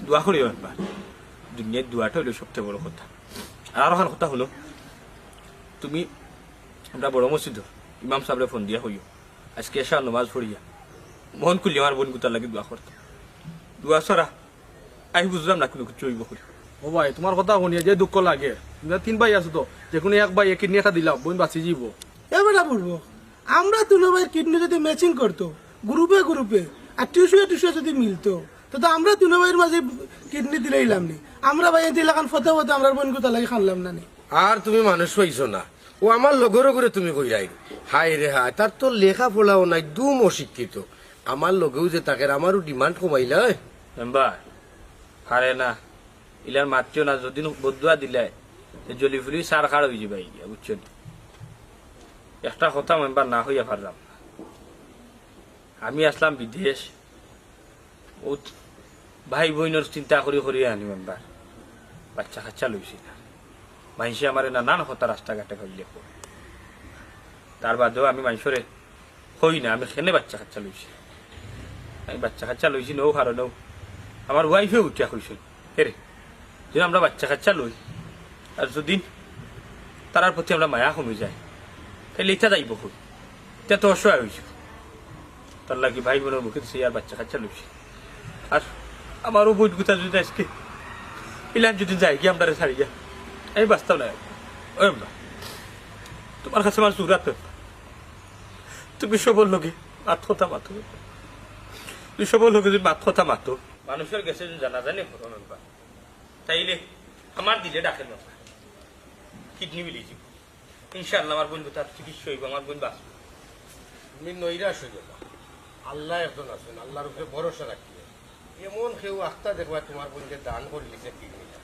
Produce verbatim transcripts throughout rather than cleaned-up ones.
দোয়া করিও মেম্বার। দুনিয়ার দোয়াটা অইলো সবচেয়ে বড় কথা। আর আরোখান কথা হুনো, তুমি আমরা বড় মসজিদর ইমাম সাবরে ফোন দিয়া কইও, আইজকে এশার নমাজ পড়িয়া মন খুলিয়া আমার বইন গুতার লাগি দোয়া করতা। দোয়া ছাড়া আমি বুঝলাম না কুনু কিচ্ছু অইবো করি। ও ভাই, তুমার কথা হুনিয়া যে দুঃখ লাগে, তুমরা তিন ভাই আছো তো, যেকুনু এক ভাইয়ে কিডনি একটা দিলাও, বইন বাঁচি যিবো। এ বেটা বুড়বো, আমরা তিনো ভাইর কিডনি যদি ম্যাচিং করতো, গ্রুপে গ্রুপে, আর টিস্যুয়ে টিস্যুয়ে যদি মিলতো, তো, তো আমরা তিনো ভাইর মাঝে কিডনি দিলাইলাম নি। আমরা ভাই এদিন লাখান ফতে ফতে আমরার বইন গুতার লাগি কানলাম না নি। আর তুমি মানুষ পাইছো না, ও আমার লগরও করে তুমি কইরায়। হায় রে হায়, তার তো লেখাপড়াও নাই, দুম অশিক্ষিত। আমার লগেউ যে থাকের, আমারও ডিমান্ড কমাইলা। মেম্বার, হারে না, ইলার মাতিও না, যদিন বদদোয়া দিলায়, তে জ্বলি ফুলি ছারখার অইযিবায় গিয়া, বুঝছো নি? একটা কথা মেম্বার না কইয়া পারলাম না। আমি আছলাম বিদেশ, অউ ভাই বইনর চিন্তা করি করি আনি মেম্বার, বাচ্চা কাচ্চা লইছি না। মাইনষে আমারে নানান কথা রাস্তাঘাটে কইলে কয়। তার বাদেও আমি মাইনষরে কই না আমি কেনে বাচ্চা কাচ্চা লইছি। আমি বাচ্চা কাচ্চা লইছি নু অউ কারণেউ আমার ওয়াইফে উঠিয়া কইছইন, "এরে, যদি আমরা বাচ্চা কাচ্চা লই, আর যদি তারার প্রতি আমরা মায়া কমি যায়, তাইলে ইতা যাইবো কই? ইতা তো অসহায় অইছে।" তার লাগি ভাই বইনর মুখে দিছে আর বাচ্চা কাচ্চা লইছি। আর আমারও বইন গুতা যদি আইজকে ইলান যদি যায়গি আমরারে ছাড়িয়া, আমি বাঁচতাম না। ওই আম্মা, তুমার কাছে আমার জোর আত, তুমি সবর লগে মাত কথা মাতো। তুমি সবর লগে যদি মাত কথা মাতো, মানষর গেছে যদি জানাজানি করো মেম্বার, তাইলে আমার দিলে ডাকের মেম্বার, কিডনি বিলি যিবো। ইনশাআল্লাহ আমার বইন গুতার চিকিৎসা অইবো, আমার বইন বাঁচবো। তুমি নৈরাশ অইও না, আল্লাহ একজন আছইন, আল্লাহর উপরে ভরসা রাখিও। এমন কেউ আখতা দেখবায় তুমার বইনরে দান করিলিছে কিডনিটা।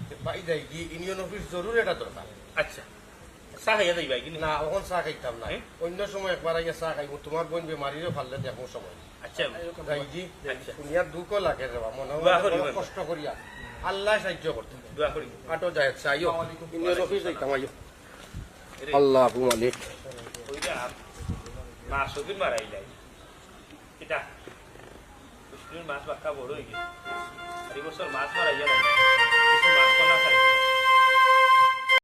তে পাই যায়গি, ইউনিয়ন অফিস জরুর এটা দরকার। আচ্ছা, চা খাইয়া যাইবায় কিনি? না, অখন চা খাইতাম না। হ্যাঁ? অইন্য সময় একবার আইয়া চা খাইমু, তুমার বইন বেমারিরে পারলে দেখমু সময়। আচ্ছা। যাইগি, আচ্ছা। শুনিয়া দুঃখ লাগে রে বা, মনে অয় দোয়া করি বড় মেম্বার। কষ্ট করিয়া। আল্লায় সাহায্য করতে। দোয়া করি। আটো যায়, আচ্ছা, আইও। ওয়ালাইকুম। ইউনিয়ন অফিস যাইতাম, আইও। এরে। আল্লাহ আবু মালিক। ওই যে আম-, মা সবির মারাইলাই। কিতা? পুষ্করির মাছ বাক্কা বড় অই গেছে। আর এই বছর মাছ মারাইয়া নাই। কিছু মাছ কনা চাই।